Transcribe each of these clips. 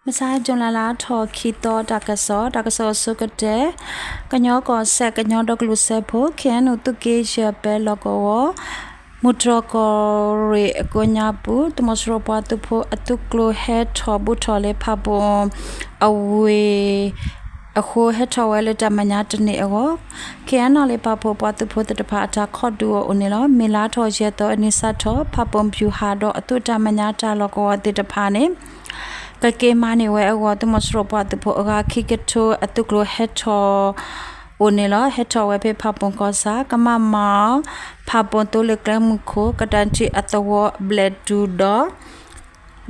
မဆါ July လါထီၣ်ခံသီ တၢ်ကစီၣ်, တၢ်ကစီၣ်အဆိကတၢၢ်, ကညီကီၢ်စဲၣ် ကညီဒီကလုာ်စၢဖှိၣ် ခ့ၣ်အဲၣ်ယူၣ် သုးက့ယဲၢ် ပဲလီၢ်ကဝီၤ မုၢ်တြီၢ်ကီၢ်ရ့ၣ်အကိးညါပူၤ သုးမီၤစိရိၤပှၤသုးဖိအသုးကျိၤဟဲထီၣ်ဘူးထီၣ်လၢဖၣ်ပူၣ်အဝ့ၢ် အဃိဟဲထီၣ်ဝဲလၢတၢ်မဲာ်ညါတန့ၢ်အဂီၢ် ခ့ၣ်အဲၣ်ယူၣ် ပာ်ဖှိၣ်ပှၤသုးဖိသ့ၣ်တဖၣ်အတၢ်ခီဒုးအီၤအိၣ်န့ၣ်လီၤ. မ့ၢ်လါထီၣ်ယဲၢ်သီအနံၤစးထီၣ် ဖၣ်ပူၣ်ဗျူဟာဒီးအသုးတၢ်မဲာ်ညါတၢ်လီၢ်ကဝီၤသ့ၣ်တဖၣ်န့ၣ် ကက့ၤမၤန့ၢ်ဝဲအဂီၢ် သုးမီၤစိရိၤပှၤသုးဖိအဂၤခံကထိအသုးကျိၤဟဲထီၣ်အိၣ်န့ၣ်လီၤ. ဟဲထီၣ်ဝဲဖဲဖၣ်ပူၣ်ကီၢ်ဆၣ် ကမမ ဖၣ်ပူၣ်သိလ့ၣ်ကျဲမုၢ်ခိၣ် ကတၣ်ထံၣ်အသဝီဘျဲၣ်တူဒီး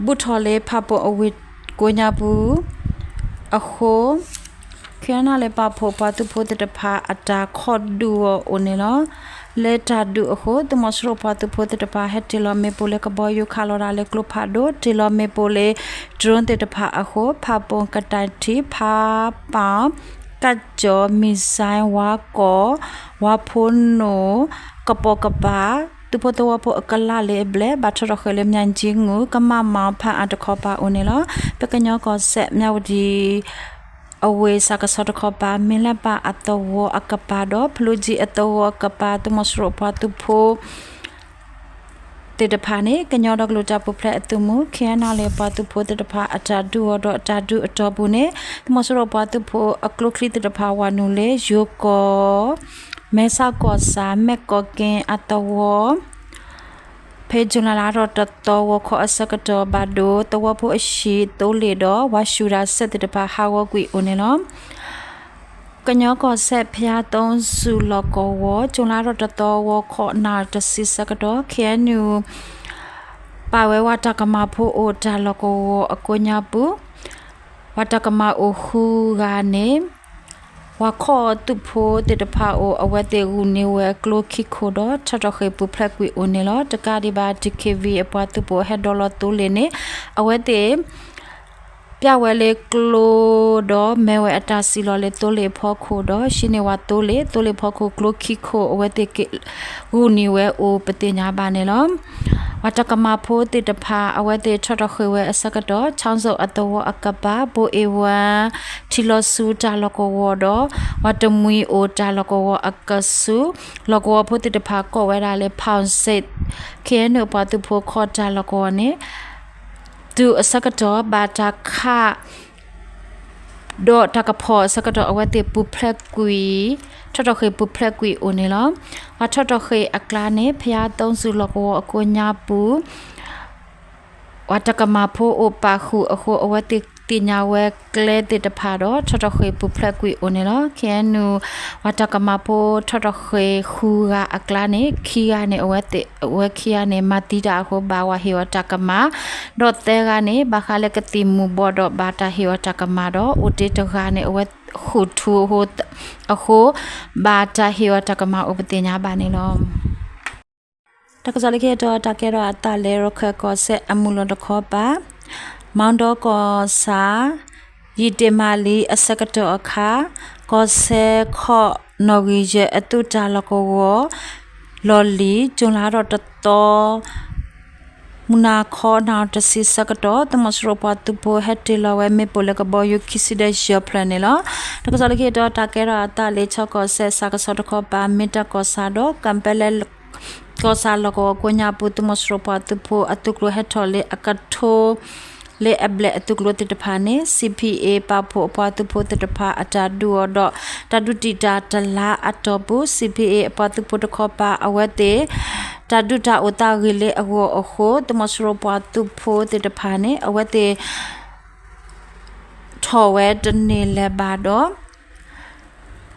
ဘူးထီၣ်လၢဖၣ်ပူၣ်အဝ့ၢ်ကိးညါပူၤအဃိ ခ့ၣ်အဲၣ်ယူၣ် ပာ်ဖှိၣ်ပှၤသုးဖိသ့ၣ်တဖၣ်အတၢ်ခီဒုးအီၤအိၣ်န့ၣ်လီၤ. လၢတၢ်ဒုးအဃိ သုးမီၤစိရိၤပှၤသုးဖိသ့ၣ်တဖၣ် ဟဲတ့ၢ်လီၤမ့ၣ်ပိၢ်လၢကဘီယူၤခးလီၤတၢ်လၢကျိဖးဒိၣ် တ့ၢ်လီၤမ့ၣ်ပိၢ်လၢ drone သ့ၣ်တဖၣ်အဃိ ဖၣ်ပူၣ် ကတၣ်ထံၣ် ဖၣ်ပၣ် ကၣ်ကၠီၣ် မံၣ်စဲၣ် ဝါကီၢ် ဝါဖိနိၣ် ကပိာ်ကပၤ သုးဖိသဝီဖိအကလးလၢအဘျဲၣ် ဘၣ်ထီၣ်ထီၣ်ဃ့ၢ်လၢ မၠၣ်ကၠံငူၢ် ကမမ ဖၣ်အၣ်တခီပၤအိၣ်န့ၣ်လီၤ. ဖဲကညီကီၢ်စဲၣ် မၠၣ်ဝတံၣ် အဝ့ၢ်စၢ်ကဆီတခီပၤ မ့ၢ်လၢပၣ်အသဝီအကပၤဒီး ဖလူကၠံအသဝီအကပၤ သုးမီၤစိရိၤပှၤသုးဖိ သ့ၣ်တဖၣ်န့ၣ် ကညီဒီကလုာ်တၢ်ပူၤဖျဲးအသုးမုၢ် ခ့ၣ်အဲၣ်ယူၣ် ပှၤသုးဖိသ့ၣ်တဖၣ်အတၢ်ဒုးအီၤဒီးအတၢ်ဒုးအတီၢ်ပူၤန့ၣ် သုးမီၤစိရိၤပှၤသုးဖိအကျိချံသ့ၣ်တဖၣ် ဝၤနုာ်လၢ ယိၤကီၢ် မဲဆီးကီၢ်ဆၣ် မဲၢ်ကီၢ်က့အသဝီ ဖဲ July လါထီၣ်တသီ ဂီၤခီအဆၢကတီၢ် ဘၣ်ဒိသဝီဖိအဟံၣ် သိလ့ၣ်ဒီး ဝၤဆူၣ်တၢ်စဲးသ့ၣ်တဖၣ် ဟးဂီၤကွံာ်အိၣ်န့ၣ်လီၤ. ကညီကီၢ်စဲၣ် ဖၠါသိစူၣ်လီၢ်ကဝီၤ ကၠိလါထီၣ်တသီ ဂီၤခီနၣ်ရံၣ်တဆံဆၢကတီၢ် ခ့ၣ်အဲၣ်ယူၣ် ပာ်ဝဲဝၤတၢ်ကမၣ်ဖိအိၣ်တၢ်လီၢ်ကဝီၤအကိးညါပူၤ ဝၤတၢ်ကမၣ်အိၣ်ဃုဂၤန့ၣ် ဝၤခီၣ်သုးဖိသ့ၣ်တဖၣ်အိၣ် အဝဲသ့ၣ်ဂုာ်န့ၢ်ဝဲကျိခံခိၣ်ဒီး ထီၣ်ထီၣ်ဃ့ၢ်ပူၤဖျဲးကွံာ်အိၣ်န့ၣ်လီၤ. တကးဒံးဘၣ် DKBA အပှၤသုးဖိဟဲဒိးလီၤသိလ့ၣ်န့ၣ် အဝဲသ့ၣ် ပျၢ်ဝဲလၢကျိဒီး မဲဝဲအတၢ်စံၣ်လီၤလၢသိလ့ၣ်အဖီခိၣ်ဒီး ဟံးန့ၢ်ဝဲသိလ့ၣ်, သိလ့ၣ်ဖီခိၣ်ကျိခံခိၣ် အဝဲသ့ၣ် ဂုာ်န့ၢ်ဝဲအိၣ်ပသ့ၣ်ညါဘၣ်န့ၣ်လီၤ. ဝၤတၢ်ကမၣ်ဖိသ့ၣ်တဖၣ် အဝဲသ့ၣ်ထီၣ်ထီၣ်ဃ့ၢ်ဝဲအဆၢကတီၢ် ခၠီၣ်စိၣ်အသဝီအကပၤ ဘိၣ်အ့ၣ်ဝၢ ထံလီၤဆူတၢ်လီၢ်ကဝီၤဒီး ဝၤတမှံၤအိၣ်တၢ်လီၢ်ကဝီၤအကဆူး လီၢ်ကဝီၤဖိသ့ၣ်တဖၣ်ကိးဝဲဒၣ်လၢ ဖၣ်စ့း ခ့ၣ်အဲၣ်ယူၣ် ပှၤသုးဖိခီၣ်တၢ်လီၢ်ကဝီၤန့ၣ် တုၤအဆၢကတီၢ် ဘၣ်တၢ်ခး ဒီးတၢ်ကဖီၣ်အဆၢကတီၢ် အဝဲသ့ၣ်ပူၤဖျဲးကွံာ် ထီၣ်ထီၣ်ဃ့ၢ်ပူၤဖျဲးကွံာ်အိၣ်န့ၣ်လီၤ. ပှၤထီၣ်ထီၣ်ဃ့ၢ်အကျါန့ၣ် ဖၠါသိစူၣ်လီၢ်ကဝီၤအကိးညါပူၤ ပှၤတၢ်ကမၣ်ဖိအိၣ်ပာ်ဃုာ်အဃိ အဝဲသ့ၣ်သ့ၣ်ညါဝဲကျဲသ့ၣ်တဖၣ်ဒီး ထီၣ်ထီၣ်ဃ့ၢ်ပူၤဖျဲးကွံာ်အိၣ်န့ၣ်လီၤ. ခ့ၣ်အဲၣ်ယူၣ် ပှၤတၢ်ကမၣ်ဖိထီၣ်ထီၣ်ဃ့ၢ်ဃုဂၤအကျါန့ၣ် ခံဂၤန့ၣ် အဝဲသ့ၣ် အဝဲခံဂၤန့ၣ် မၤသံတၢ်အဃိ ဘၣ်ဝၤဟ့ၣ်အီၤတၢ်ကမၣ်, ဒီးသၢဂၤန့ၣ် ဘၣ်ဃးလၢကသံၣ်မူၤဘှီးဒီးဘၣ်တၢ်ဟ့ၣ်အီၤတၢ်ကမၣ်ဒီး အိၣ်တ့ၢ်တဂၤန့ၣ် အဝဲဃုာ်ထူအဃိ ဘၣ်တၢ်ဟ့ၣ်အီၤတၢ်ကမၣ်အိၣ်ပသ့ၣ်ညါဘၣ်န့ၣ်လီၤ. တၢ်ကစီၣ်လၢခံတီၤ တၢ်ကဲထီၣ်အသးလၢ ရခၢၣ်ကီၢ်စဲၣ်အမုၢ်လီၤတခီပၤ မီဒီကီၢ်ဆၣ် ယံာ်တ့ၢ်မးလံအဆၢကတီၢ်အခါ ကီၢ်စဲၣ်ခီၣ်နီၣ်ဂံၢ်ယဲၢ်အသုးတၢ်လီၢ်ကဝီၤ လီၢ်လံၤ ကၠိလါထီၣ်တသီ မုၢ်နၤခီနၣ်ရံၣ်တဆံဆၢကတီၢ် သုးမီၤစိရိၤပှၤသုးဖိဟဲတ့ၢ်လီၤဝဲမ့ၣ်ပိၢ်လၢကဘီယူၤခံဆံဒီးယဲၢ်ဖျၢၣ်န့ၣ်လီၤ. တၢ်ကစီၣ်လၢခံတီၤ တၢ်ကဲထီၣ်အသးလၢ ခၠီၣ်ကီၢ်စဲၣ် စၢ်ကဆီတခီပၤ မ့ၢ်တၢ်ကီၢ်ဆၣ်ဒီး ကၣ်ပဲလဲၣ် ကီၢ်ဆၣ်လီၢ်ကဝီၤကိးညါပူၤ သုးမီၤစိရိၤပှၤသုးဖိအသုးကျိၤဟဲထီၣ်လၢအကထိ လၢအဘျဲၣ်အသုးကျိၤသ့ၣ်တဖၣ်န့ၣ် CPA ပာ်ဖှိၣ်အပှၤသုးဖိသ့ၣ်တဖၣ်အတၢ်ဒုးအီၤဒီး တၢ်ဒုးတံာ်တာ်တလါအတီၢ်ပူၤ CPA အပှၤသုးဖိတခီပၤ အဝဲသ့ၣ် တၢ်ဒုးတၢ်အိၣ်သးဂ့ၤလၢအဂီၢ်အဃိ သုးမီၤစိရိၤပှၤသုးဖိသ့ၣ်တဖၣ်န့ၣ် အဝဲသ့ၣ် ထီၣ်ဝဲတန့ၢ်လၢၤဘၣ်ဒီး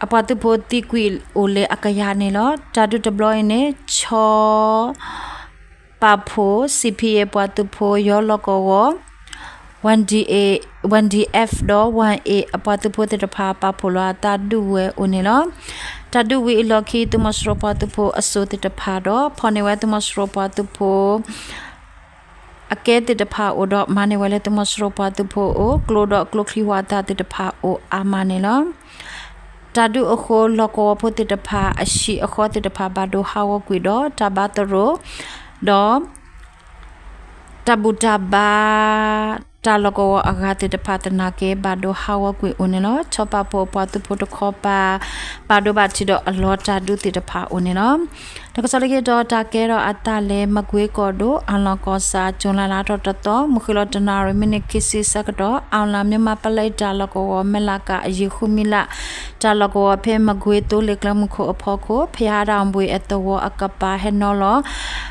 အပှၤသုးဖိသံကွံာ်အိၣ်လၢအကယၤန့ၣ်လီၤ. တၢ်ဒုးတဘျီအံၤန့ၣ် ခၠီၣ် ပာ်ဖှိၣ် CPA ပှၤသုးဖိ ယီၤလီၢ်ကဝီၤ YNDF ဒီး YNA အပှၤသုးဖိသ့ၣ်တဖၣ် ပာ်ဖှိၣ်လီၤအသးဒုးဝဲအိၣ်န့ၣ်လီၤ. တၢ်ဒုးဝံၤအလီၢ်ခံ သုးမီၤစိရိၤပှၤသုးဖိအစိၢ်သ့ၣ်တဖၣ်ဒီး ဖီၣ်န့ၢ်ဝဲသုးမီၤစိရိၤပှၤသုးဖိ အကဲသ့ၣ်တဖၣ်အိၣ်ဒီး မၤန့ၢ်ဝဲလၢသုးမီၤစိရိၤပှၤသုးဖိအအိၣ် ကျိဒီးကျိချံဝးသးသ့ၣ်တဖၣ်အိၣ်အါမးန့ၣ်လီၤ. တၢ်ဒုးအဃိ လီၢ်ကဝီၤဖိသ့ၣ်တဖၣ် အဟံၣ်အဃီသ့ၣ်တဖၣ် ဘၣ်ဒိဟးဂီၤကွံာ်ဒီး တၢ်ဘါသရိာ် ဒီး တၢ်ဘူၣ်တၢ်ဘါ တၢ်လီၢ်ကဝီၤအဂၤသ့ၣ်တဖၣ်သနာ်က့ ဘၣ်ဒိဟးဂီၤကွံာ်အိၣ်န့ၣ်လီၤ. ဆီပာ်ဖှိၣ်ပှၤသုးဖိတခီပၤ ဘၣ်ဒိဘၣ်ထံးဒီးအလီၤတၢ်ဒုးသ့ၣ်တဖၣ်အိၣ်န့ၣ်လီၤ. တၢ်ကစီၣ်လၢက့ၤဒီးတၢ်ကဲထီၣ်အသးလၢ မကွ့ကီၢ်ဒိၣ် အီလၣ်ကီၢ်ဆၣ် ကၠူၤလဲလါထီၣ်တသီ မုၢ်ဃ့ၢ်လီၤတနၣ်ရံၣ်မံးနံးခံဆံဆၢကတီၢ် အီလၣ်မၠိၣ်မးပလဲတၢ်လီၢ်ကဝီၤ မဲၢ်လးကးအယံၤဃုမံလး တၢ်လီၢ်ကဝီၤဖဲမကွ့သိလ့ၣ်ကျဲမုၢ်ခိၣ်အဖီခိၣ် ဖဲဟးဒၣ်ဘှ့ၣ်အသဝီအကပၤဟဲနီၤလီၤ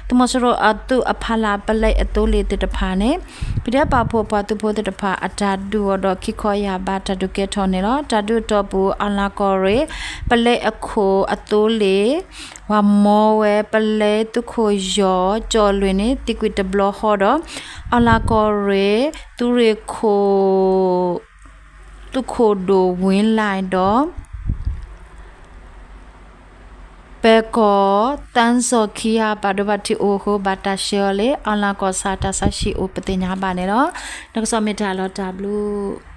သုးမီၤစိရိၤအသုးအဖီလာ်ပလဲအသိလ့ၣ်သ့ၣ်တဖၣ်န့ၣ် ပဒဲပာ်ဖှိၣ်ပှၤသုးဖိသ့ၣ်တဖၣ်အတၢ်ဒုးအီၤဒီးခံခီယၢ်ဘးတၢ်ဒုးကဲထီၣ်န့ၣ်လီၤ. တၢ်ဒုးအတီၢ်ပူၤ အီလၣ်ကီၢ်ရ့ၣ် ပလဲအခိၣ်အသိလ့ၣ် ပှၤမီဝဲပလဲသုးခိၣ်ယီၤကၠီၣ်လွံၢ်န့ၣ် သံကွံာ်တဘျီဃီဒီး အီလၣ်ကီၢ်ရ့ၣ် သုးရ့ၣ်ခိၣ် သုးခိၣ်ဒိၣ်ဝ့လၢ်ဒီး ပဲၢ်ကီၢ် သၣ်စီၣ်ခံဂၤ ဘၣ်ဒိဘၣ်ထံးအိၣ်အဃိ ဘၣ်တၢ်ဆှၢအီၤလၢ အီလၣ်ကီၢ်ဆၣ်တၢ်ဆါဟံၣ်အိၣ်ပသ့ၣ်ညါဘၣ်န့ၣ်လီၤ. တၢ်ကစီၣ်မ့ၢ်တၢ်လီၤတၢ်ဘျုး